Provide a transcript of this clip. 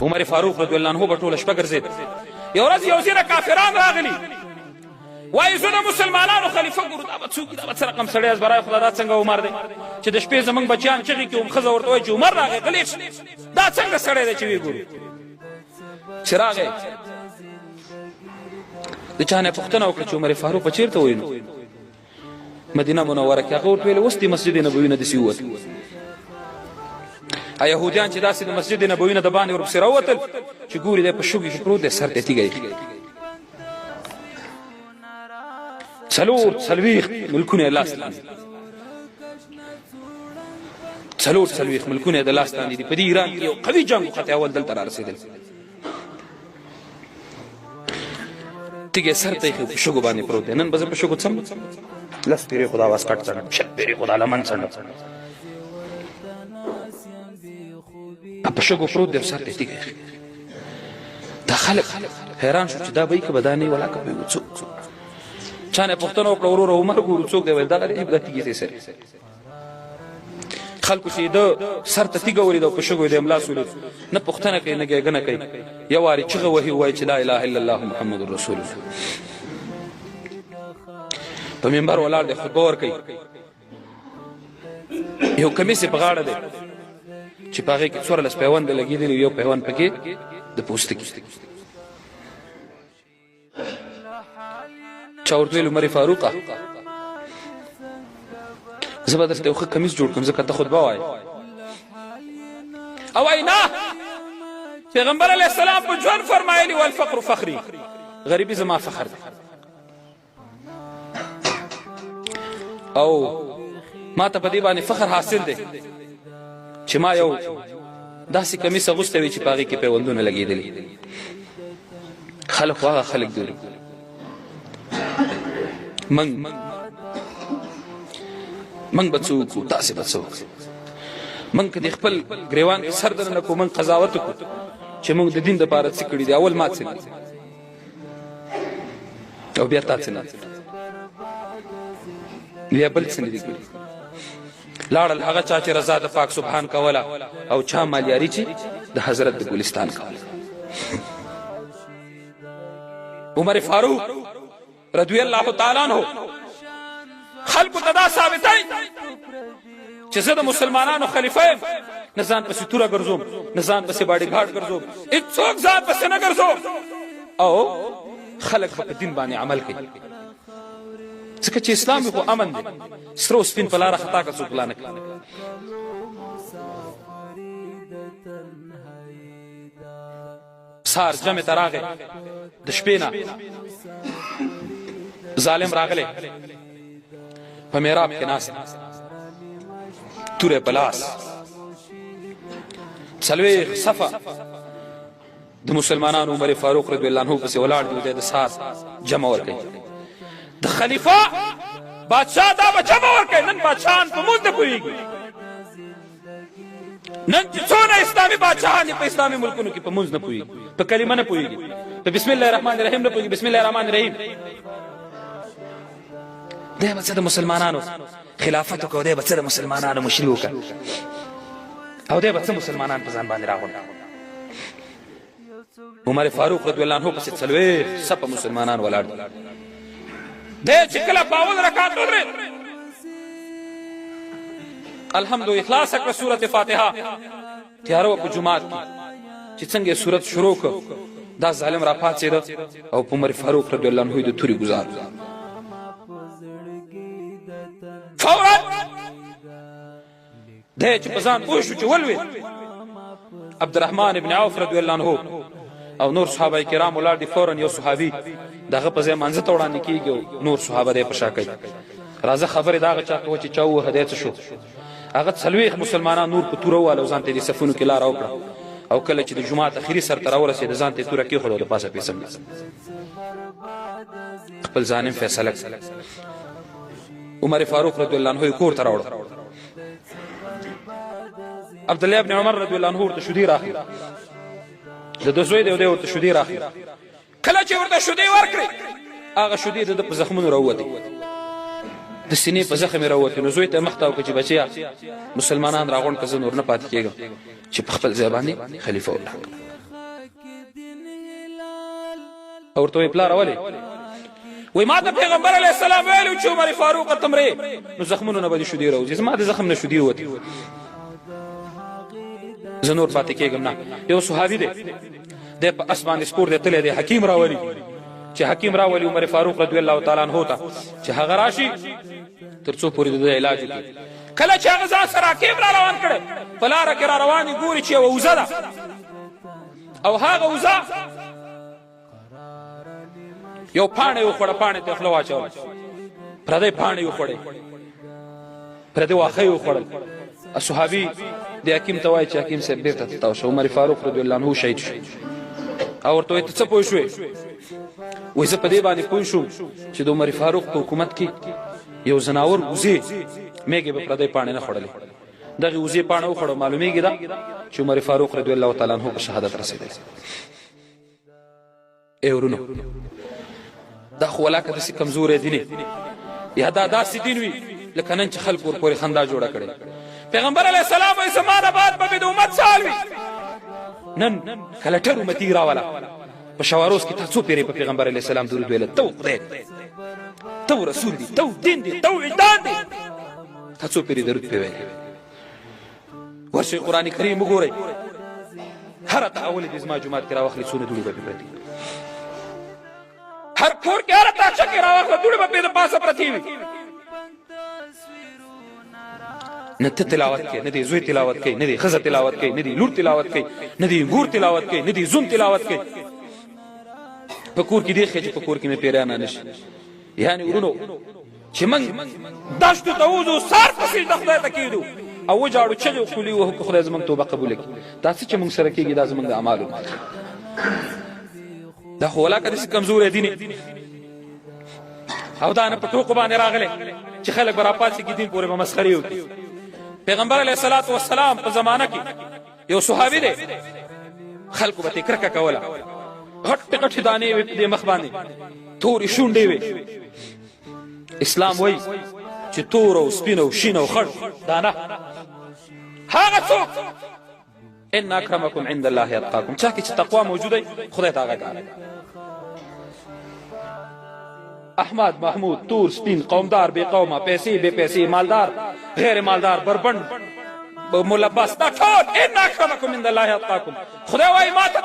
عمر فاروق رضی الله عنه به ټوله شپه ګرځېد. یو ورځ یو ځینه کافران راغلي، وایي زه د مسلمانانو خلیفه ګورو، دا به څوک دا به څه رقم سړی از برای خدا، دا څنګه عمر دی چې د شپې زمونږ بچیان چغې کوي، ښځه ورته وایي چې عمر راغی، غلی شه، دا څنګه سړی دی چې ویې ګورو. چې راغی د چا نه پوښتنه وکړه چې عمر فاروق چېرته وینو؟ مدینه منوره کې. هغه ورته ویل اوس د مسجد نبوي نه داسې ووت. یهودیان چې داسې د مسجد نبوي نه د باندې ورپسې راووتل، چې ګوري دی په شګو کې پروت دی، سر ته تیږه ایښې. 44 ملکونه یې لاس لاندې، 44 ملکونه یې د لاس لاندې دي. په دې ایران کې یو قوي جنګ وخته، اول دلته را رسېدل، تیږه سر ته ایښې، په شګو باندې پروت دی. نن به زه په شګو څم، 10 پیرې خدا واسکټ څنډم، 20 پیرې خدا لمن څنډم. په شګو پروت دی، سر ته تیږه ایښې. دا خلک حیران شو چې دا به یې که به دا نه وي، ولاکه به یې څوک. چا نه پوښتنه وکړه، وروره عمر ګورو څوک دی؟ ویل دغه دی، دا تیږې سره. خلکو چې د سر ته تیږه ولید او په شګو یې د املاس ولید، نه پوښتنه کوي نه ګېګنه کوي، یو وارې چیغه وهي، وایي چې لا اله الا الله محمد رسول الله. په منبر ولاړ دی، خطبه ورکوي، یو کمیس یې په غاړه دی چې په هغې کې 14 پیوند لګېدلي، یو پیوند پکې د پوستکي. چا ورته ویل عمر فاروقه زه به درته یو ښه کمیس جوړ کړم ځکه ته خطبه وایې. او وایي نه، پیغمبر علیه السلام په ژوند فرمایلي والفقر فخري، غریبي زما فخر دی او ما ته په دې باندې فخر حاصل دی چې ما یو داسې کمیس اغوستی وي چې په هغې کې پیوندونه لګېدلي. خلک خو هغه خلک دي، من به څه وکړو، تاسې به څه وکړئ؟ من که د خپل ګریوان کې سر درنه کوو، من قضاوت وکړو چې موږ د دین دپاره څه کړي دي، اول ما څه دي او بیا تا څه نه، بیا بل څه نه دي کړي. لاړل هغه چا چې رضا د پاک سبحان کوله او چا مالیاري چې د حضرت د ګلستان کوله. عمر فاروق رضی الله تعالی عنہ خلکو ته دا ثابتای چې زه د مسلمانانو خلیفہ یم، نه ځان پسې توره ګرځوم، نه ځان پسې باډي ګارډ ګرځوم، هیڅوک ځان پسې نه ګرځوم او خلک به په دین باندې عمل کوي، ځکه چې اسلام خو امن دی، سره او سپین په لاره خطا که څوک غلا نه کوي. سار جمع ته راغی، د شپې نه ظالم راغلی، په محراب کې ناست، توره په لاس، 40 صفه د مسلمانانو عمر فاروق رضی الله عنه پسې ولاړ دی، د سار جمع ورکوي. د خلیفہ بادشاہ دا به جمع ورکوي. نن بادشاهان په مونږ نه پوهېږي. نن چې څونه اسلامي بادشاهان دي په اسلامي ملکونو کې، په مونځ نه پوهېږي، په کلمه نه پوهېږي، په بسم الله الرحمن الرحیم نه پوهېږي. بسم الله الرحمن الرحیم دی به څه د مسلمانانو خلافت وکړو، دی به څه د مسلمانانو مشري وکړه او دی به څه مسلمانان په ځان باندې راغونډ. عمر فاروق رضی الله عنه پسې 40 صفه مسلمانان ولاړ دي. دی چې کله په اول رکعت ودرېد، الحمد اخلاص کړه، سورت فاتحه، تیاره وه په جومات کې، چې څنګه یې سورت شروع کړ، دا ظالم را پاڅېده او په عمر فاروق رضی الله عنه د تورې ګزار. فورا دی چې په ځان پوه شو چې ولوېد، عبدالرحمن ابن عوف رضی الله عنه او نور صحابه کرام ولاړ دي، فورا یو صحابي دغه په ځای منځ ته وړاندې کیږي او نور صحابه دی په شا کوي. راځه خبرې د هغه چا کوه چې چا ووهه، دی څه شو؟ هغه 40 مسلمانان نور په توره ووهل او ځان ته یې د صفونو کې لاره وکړه او کله چې د جومات اخري سر ته راورسېده، ځان ته یې توره کېښوده او د پاسه پې څملېده، خپل ظالم فیصله. عمر فاروق رضی الله عنه کور ته راوړ. عبد الله ابن عمر رضی الله عنه ورته شودې راخلي، د ده زوی دی، دی ورته شودې راخلي. کله چې ورته شودې ورکړې، هغه شودې د ده په زخمونو راووتې، د سینې په زخم یې راووتې. نو زوی ته یې مخ ته وکړه چې بچیه مسلمانان راغونډ که، زه نور نه پاتې کېږم، چې په خپل ځای باندې خلیفه وټاکه. او ورته وایي پلاره ولې؟ وایي ما ته پیغمبر علیه السلام ویلي چې عمر فاروق ته مرې نو زخمونو نه به دې شودې راوځي، زما د زخم نه شودې ووتې، زه نور پاتې کېږم نه. یو صحابي دی، دی په اس باندې سپور دی تللی دی، حکیم راولي، چې حکیم راولي عمر فاروق رضی الله تعالی عنہ ته چې هغه راشي تر څو پورې د ده علاج وکړي. کله چې هغه ځان سره حکیم را روان کړی، په لاره کې را روان دي، ګوري چې یوه وزه ده او هغه وزه یو پاڼه وخوړه، پاڼې ته خوله واچوله، پردی پاڼې وخوړې، پردی واښه یې وخوړل. صحابي د حکیم ته وایي چې حکیم صاحب بیرته ته تاو شه، عمر فاروق رضی الله عنه شهید شو. او ورته وایي ته څه پوه شوې؟ وایي زه په دې باندې پوه شوم چې د عمر فاروق په حکومت کې یو ځناور وزې میږې به پردی پاڼې نه خوړلې، دغې وزې پاڼه وخوړه، معلومیږي دا چې عمر فاروق رضی الله تعالی عنه په شهادت رسېدلی. ای ورونو، دا خو ولاکه داسې کمزوری دین یا دا داسې دین وي لکه نن چې خلک ورپورې خندا جوړه کړې. پیغمبر علیه السلام وایي زما نه بعد به د امت سال وي. نن کلټر امتي راوله په شواروز کې تا څو پیرې په پیغمبر علیه السلام درود ویله، ته خدای دی، ته رسول دی، ته دین دی، ته وجدان دی، تا څو پیرې درود پې ویلی؟ ورشئ قرآن کریم وګورئ، هره تاولې دې زما جومات کې راواخلي څونه دوړې به پرې پرتې، هر کور کې هره تاخچه کې راواخله دوړې به پرې د پاسه پرتې وي. نه ته تلاوت کوې، نه دې زوی تلاوت کوي، نه دې ښځه تلاوت کوي، نه دې لور تلاوت کوي، نه دې ګور تلاوت کوي، نه دې زوم تلاوت کوي. په کور کې دې ښه چې په کور کې مې پیریان نه شي. یعنی ورونو چې موږ دشتو ته وځو، سر په سجده خدای ته کېدو او وژاړو، چغې او خولې وهو که خدای زموږ توبه قبوله کړي. دا څه چې موږ سره کېږي دا زموږ د اعمالو نتیجه. دا خو ولاکه داسې کمزوری دین او دا نه په ټوکو باندې راغلی چې خلک به راپاڅېږي دین پورې به مسخرې وکړي. پیغمبر علیه الصلاة والسلام په زمانه کې یو صحابي دی، خلکو به ترې کرکه کوله، غټې غټې دانې وې په دې مخ باندې، تورې شونډې وې. اسلام وایي چې تور او سپین او شین او خړ دانه هغه څوک ان اکرمکم عند الله اتقاکم، چا کې چې تقوا موجوده خدای ته هغه ګار. احمد، محمود، تور، سپین، قومدار، بې قومه، پیسې، بې پیسې، مالدار، غیر مالدار، بربند، ملبس، دا ټول ان اکرمکم عند الله اتقاکم. خدای وایي ما ته